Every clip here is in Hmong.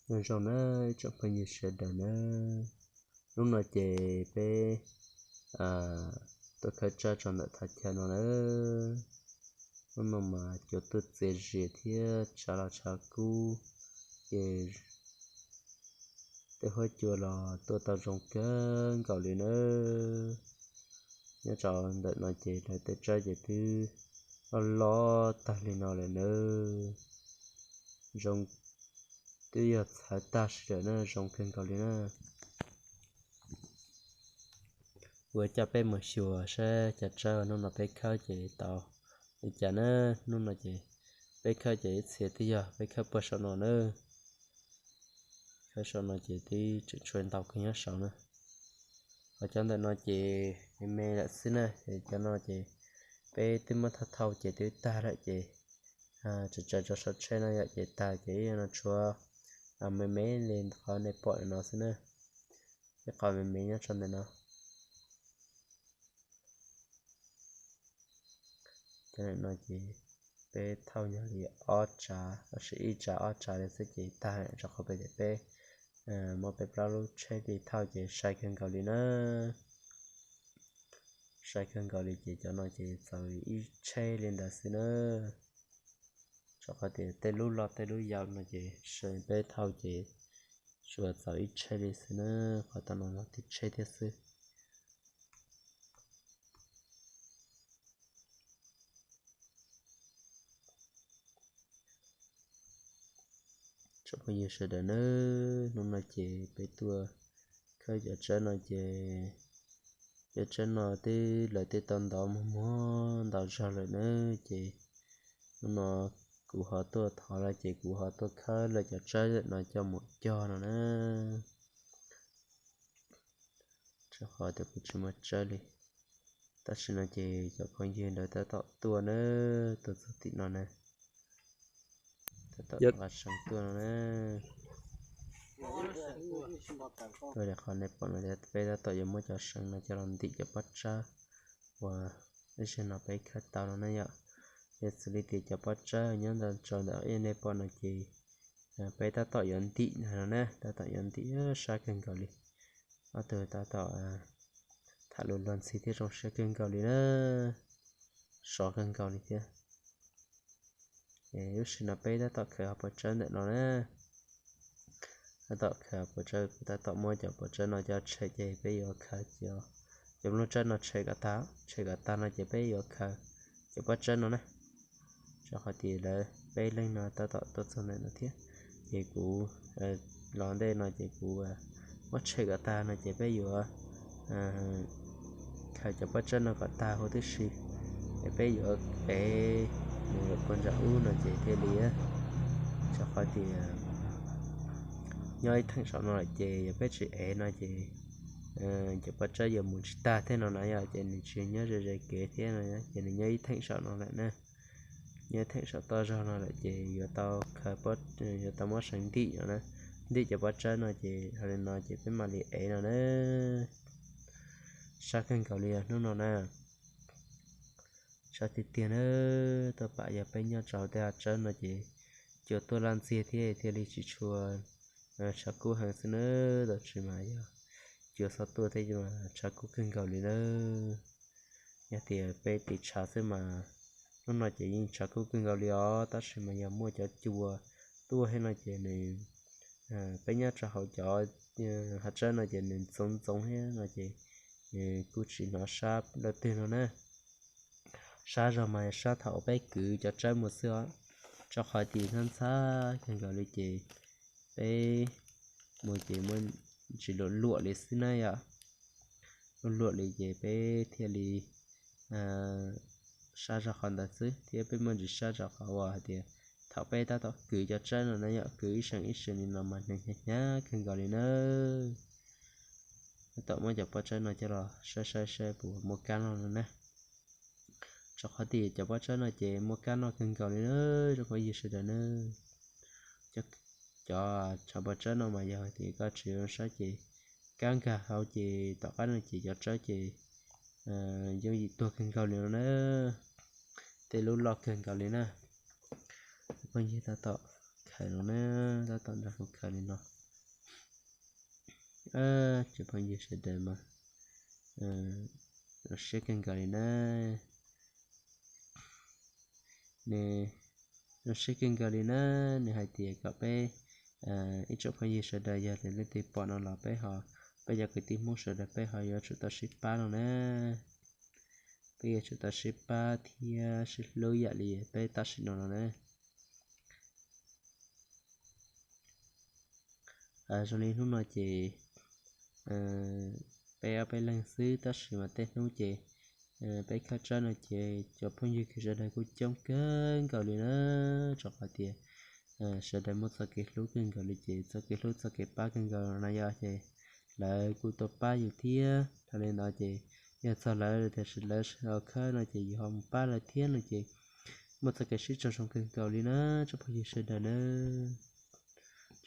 Nyob zoo na ib tsoom phooj ywg sawv daws na, hnub no ces peb tuaj khawb tsawb rau ntawm thaj chaw no na. Hnub no mas cua tuaj txias zias thiab tshav los tshav kub, ces tej huab cua los tuaj tau zoo kawg nkaus li nawb. Nyob rau ntawm no ces lawv tej tsawb ces twb loj loj tag li no lawm nawb. Zoo, twb yog txhawv tag sawv daws na, zoo kawg nkaus li na. Kuv coj peb mus xyuas saib cov tsawb hnub no peb khawb ces tau li cas na. Hnub no ces peb khawb ces ib txhia twb yog peb khawb puag saum no na. Khawb saum no ces twb tseem tshuav ntau kawg nyob saud na. Ho cov ntawm no ces me me lawm xwb na, es cov no ces peb twb muab thauj thauj ces twb tag lawm ces tseem tsaws rau saum tsheb no yom, ces tag ces ib no tshuav me me li qhov nej pom ntawm no xwb na, ib qho me me nyob rau ntawm no. Cov ntawm no ces peb thauj yog li ob tsav los sis ib tsav ob tsav li xwb ces tag, rau qhov peb tias peb muaj peb plaub lub tsheb li thauj ces sai kawg nkaus li na. Sai kawg nkaus li ces cov no ces txaus ib tsheb li ntawd xwb na. Rau qhov tias tej lub loj tej lub yau no ces peb thauj ces tsuas txaus ib tsheb li xwb na, qhov tau no yog tib tsheb thiab xwb. Tsoom phooj ywg sawv daws nawb, hnub no ces peb tuaj khawb cov tsawb no ces cov tsawb no twb lawv twb tau ntov muag muag ntau zog lawm nawb, ces hnub no kuv ho tuaj thov lawv ces kuv ho tuaj khawb lawv cov tsawb no coj mus cog no na. Rau qhov tias kuv tsis muaj tsawb li. Tam sim no ces cov phooj ywg ntawd tab tom tuaj na, tuaj txog tim no na, tab tom nqa seev tuaj no na. Tuaj li qhov nej pom no, peb tab tom yuav muab cov seev no coj los ntim cov pob tsawb uas ib zaug no peb khawb tau no na yom. Yog xws li tias cov pob tsawb nyob ntawm tso ntawm nej pom no ces peb tab tom yuav ntim no na, tab tom yuav ntim, sab kawg nkaus li. Ob tug tab tom tham lus luag ntxhi thiab zoo siab kawg nkaus li na, sov kawg nkaus li thiab. Lub sij no peb tab tom khaws hauv pob tsawb ntawm no na. Tab tom khaws hauv pob tsawb, kuv tab tom muab cov pob tsawb no coj tshem ces peb yuav khaws, cov lub tsawb no tshem kom tag, tshem kom tag no ces peb yuav khaws cov pob tsawb no na. Rau qhov tias lawv peb leeg no tab tom tuaj txog ntawm no thiab, ces kuv los ntej no ces kuv muab tshem kom tag no ces peb yuav khaws cov pob tsawb no kom tag huv tib si, es peb yuav ev mus lawm puag nram ub no ces thiaj li, rau qhov tias nyob ib theem saum no lawm ces yog peb tsis ev no ces cov pob tsawb yuav mus tsis tag thiab no na yom, ces nws tsis nyob ze ze kev thiab no ces nws nyob ib theem saum no lawm na. Nyob ib theem saum toj zog no lawm ces yuav tau khaws, yuav tau muab seev ntim no na, ntim cov pob tsawb no ces dhau li no ces peb mam li ev no na. Sab kawg nkaus li hnub no na. Sab tiag tiag na, tuaj pam yog peb nyob rau hauv tej hav tsawb no ces cua tuaj laj ntxiag thiab thiaj li tsis tshua tshav kub heev xwb na, tab sis mas yog cua txhob tuaj thiab mas tshav kub kawg nkaus li na. Yog tias peb tiv tshav xwb mas hnub no ces yeej tshav kub kawg nkaus li os, tab sis mas yog muaj cov cua tuaj thiab no ces nws, peb nyob rau hauv cov hav tsawb no ces nws ntxoov ntxoov thiab no ces kuj tsis hnov sab leej twg no na. Sab zog mas sab thaum uas peb kwv cov tsawb mus xwb os, rau qhov ces ntxhab ntxhab kawg nkaus li ces peb mus ces muaj tsis luam luam li xwb na yom. Luam luam li ces peb thiaj li sab zog qhov ntawd xwb, thiab peb muaj ntsis sab zog qhov uas hais tias thaum peb tab tom kwv cov tsawb no na yom, kwv ib seem ib seem li no mas nws hnyav hnyav kawg nkaus li na. Tab tom muab cov pob tsawb no coj los saib saib saib puas muaj kab noj no na. Rau qhov tias cov pob tsawb no ces muaj kab noj kawg nkaus li na, zoo phooj ywg sawv daws na. Cov tshav pob tsawb no mas yog tias koj tsis zoo saib ces kab nkag hauv ces tom qab no ces cov tsawb ces yooj yim tuag kawg nkaus li no na. Tej lub loj kawg nkaus li na. Phooj ywg tab tom khaws no na, tab tom nrog kuv khaws li no. Tsoom phooj ywg sawv daws mas zoo siab kawg nkaus li na. Nws zoo siab kawg nkaus li na. Nws hais tias kom peb ib tsoom phooj ywg sawv daws yog tias leej twg pom no los peb ho, peb cov kwv tij Hmoob sawv daws peb ho yuav tsum tau sib pab no na. Peb yuav tsum tau sib pab thiab sib hlub yam li peb tam sim no no na. Zoo li hnub no ces peb ob peb leeg xwb tab sis mas tej hnub ces peb khawb tsawb no ces cov phooj ywg sawv daws kuj coob kawg nkaus li na, rau qhov tias sawv daws muaj txoj kev hlub kawg nkaus li ces txoj kev hlub txoj kev pab kawg nkaus na yom, ces lawv kuj tuaj pab yus thiab. Dhau li ntawd ces yog txog lawv tias lawv ho khawb no ces yus ho mus pab lawv thiab no ces muaj txoj kev sib raug zoo kawg nkaus li na, tsoom phooj ywg sawv daws na.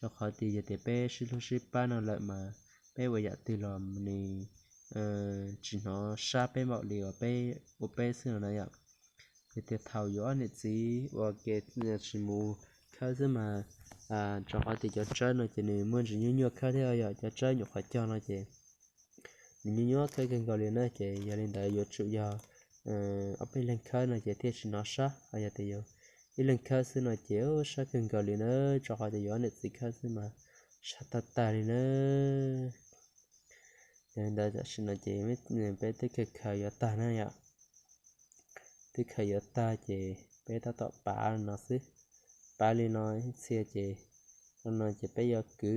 Rau qhov tias yog tias peb sib hlub sib pab no lawm mas peb ua yam twg los nws tsis hnov sab peb npaum li uas peb ua peb xwb no na yom. Yog tias thaum yus ob niam txiv ua ke tsis mus khawb xwb mas, rau qhov tias cov tsawb no ces nws muaj ntsis nyuaj nyuaj khawb thiab yom, cov tsawb nyuam qhuav cog no ces nws nyuaj nyuaj khawb kawg nkaus li na, ces yog li ntawd yuav tsum yog ob peb leeg khawb no ces thiaj tsis hnov sab, ho yog tias yus ib leeg khawb xwb no ces sab kawg nkaus li na, rau qhov tias yus ob niam txiv khawb xwb mas sab tag tag li na. Yog li ntawd tam sim no ces peb twb khaws khaws yuav tag na yom. Twb khaws yuav tag ces peb tab tom pav no xwb. Pav li no ib txhia ces, no ces peb yuav kwv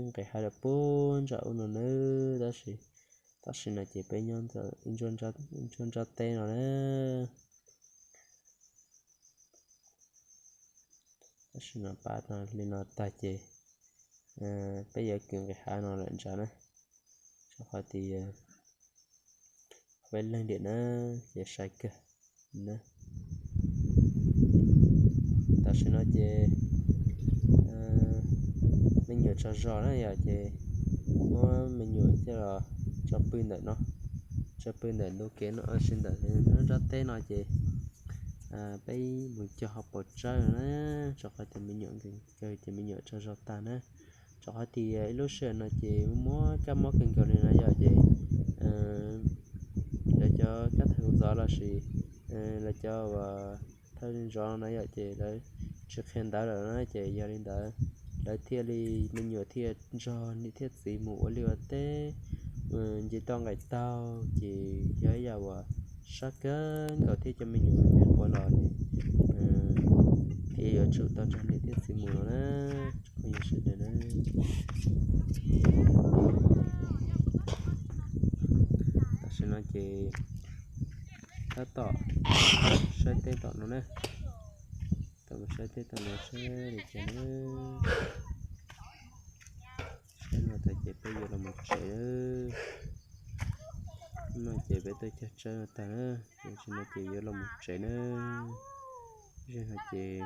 nqis hav rau puag nram ub no nawb, tab sis tam sim no ces peb nyob ntawm ib nruab nrab teb no na. Tam sim no pav li no tag ces peb yuav kwv nqis hav no lawm ntsa na, rau qhov tias peb leeg diam na, ces sai kawg na. Tam sim no ces me nyuam tsaug zog na yom, ces muab me nyuam coj los tso pw ntawm no, tso pw ntawm ntu kev no, sis ntawm nruab nrab teb no ces peb mus cog hauv paus tsawb na, rau qhov tias me nyuam nkees kawg ces me nyuam tsaug zog tag na. Rau qhov tias ib lub sij hawm no ces muab kab mob kawg nkaus li na yom, ces lawv cov kab thawj ntxov lossis lawv cov uas thawj zov no na yom, ces lawv tsis qhia ntawv lawm na, ces yog li ntawd lawv thiaj li, me nyuam thiaj nrog niam thiab txiv mus ua liaj ua teb, nce toj nqaim taug, ces yog ib yam uas sab kawg nkaus thiab cov me nyuam me quav los thiaj yuav tsum tau nrog niam thiab txiv mus no na, tsoom phooj ywg sawv daws na. Tam sim no ces tab tom saib teb tom no na, tab tom saib teb tom no saib li cas na. Saib no tas ces peb yuav los mus tsev. No ces peb tuaj cog tsawb no tag na, tam sim no ces yuav los mus tsev na. Zaum no ces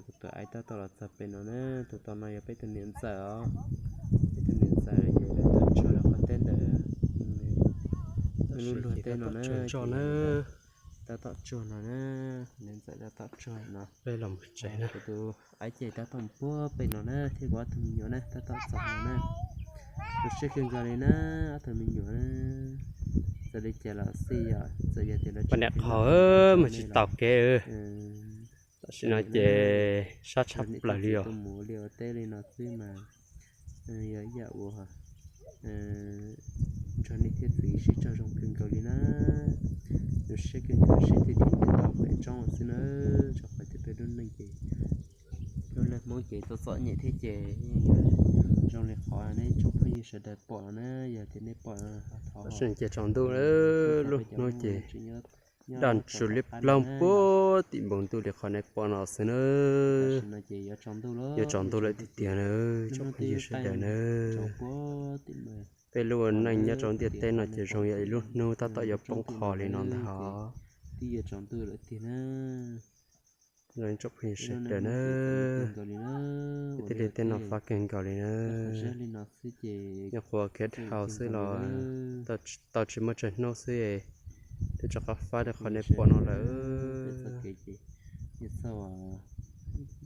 kuv tus aib tab tom los txog pem no na, tus tom no yog peb tus niam ntxawm os. Peb tus niam ntxawm ces lawv tuaj tsuag rau qhov teb ntawm lub luag teb no na, tab tom tsuag no na, niam ntxawm tab tom tsuag no. Kuv tus aib ces tab tom puag pem no na, thiab kuv ob tug me nyuam na tab tom txog no na. Zoo siab kawg nkaus li na, ob tug me nyuam na. Txawm li cas los xij yom, txawm yog tias lawv tsis qhia, mus tsis taus kev. Tam sim no ces sab tshaj plaws li os. Mus ua liaj ua teb li no xwb mas yog ib yam uas nrog niam thiab txiv sib raug zoo kawg nkaus li na. Zoo siab kawg nkaus sib tw tau pem roob xwb na, rau qhov tias peb lub neej ces, lub neej Hmoob ces txom txom nyem thiab ces yeej yog zoo li qhov nej tsoom phooj ywg sawv daws pom no na, yog tias nej pom no thov, ces tsaus ntuj lawm, lub hnub ces daj ntsug liab ploog puag tim npoo ntuj li qhov nej pom no xwb na. Yuav tsaus ntuj lawm tiag tiag na, tsoom phooj ywg sawv daws na. Peb lub ua neej nyob rau ntiaj teb no ces zoo yam ib lub hnub tab tom yuav poob qho li no ntag os. Tsoom phooj ywg sawv daws na, peb thiaj li tej no fab kawg nkaus li na. Nyuam qhuav khiav dhau xwb los tau tsis muaj tsawg hnub xwb, twb rov qab fab rau qhov nej pom no lawm.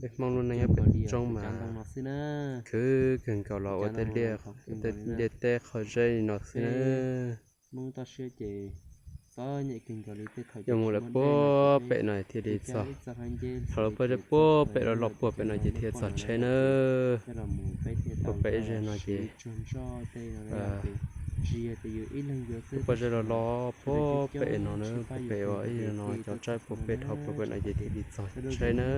Peb Hmoob lub neej nyob pem roob mas khwv kawg nkaus los ua tej liaj teb qhov zeb li no xwb na. Yuav mus lawm puag pem no thiaj li txog. Thaum lawv puag puag pem los los puag pem no ces thiaj txog tsheb na. Puag pem ib zej no ces puag zej los los puag pem no na, puag pem ib zej no cov tsaib puag pem dhau puag pem no ces thiaj li txog tsheb na.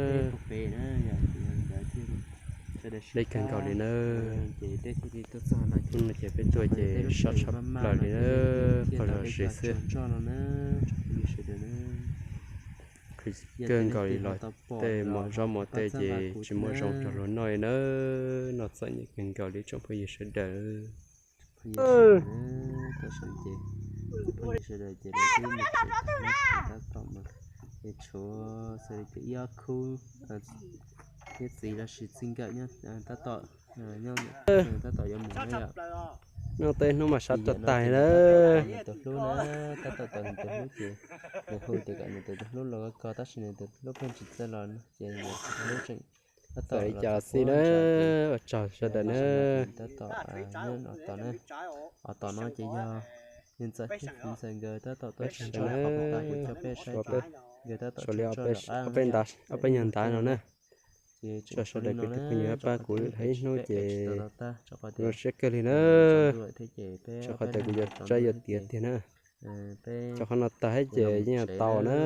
Deb kawg nkaus li na. Hnub no ces peb tuaj ces sab tshaj plaws li na, qhov los sis xwb. Kawg nkaus li los tej mov zaub mov tej ces tsis muaj zoo rau luag noj li na. Noj txom nyem kawg nkaus li tsoom phooj ywg sawv daws. Phooj ywg sawv daws ces lawv twb mus tsev tag na, tab tom mas tshuav xws li tias ib ob khub niam txiv los sis txij nkawm nyob tab tom, tab tom yuav mus na yom. Noj tej hnub mas sab tag tag na. Nws tus hlub na, tab tom tos nws tus hlub ces nws hu tias kom nws tus hlub los ko tab sis nws tus hlub pheej tsis txawj los ces nws tus hlub tseem tab tom li los cas xwb na. Ua tsaug sawv daws na. Tab tom nyob tos na, tos no ces yog niag ntxawm thiab txiv ntxawm nkawd tab tom tuaj tsis ntsog qhov pas tas kuv coj peb saib ces nkawd tab tom tsis ntsog ob peb nyuag ntav no na. Ces tsaug sawv daws kwv tij phooj ywg pab kuv lawm ib hnub ces zoo siab kawg li na. Tsaug qhov tias kuv yuav tsaib yuav tiav tiag na. Tsaug qhov no tag thiab ces yeej yuav tau na.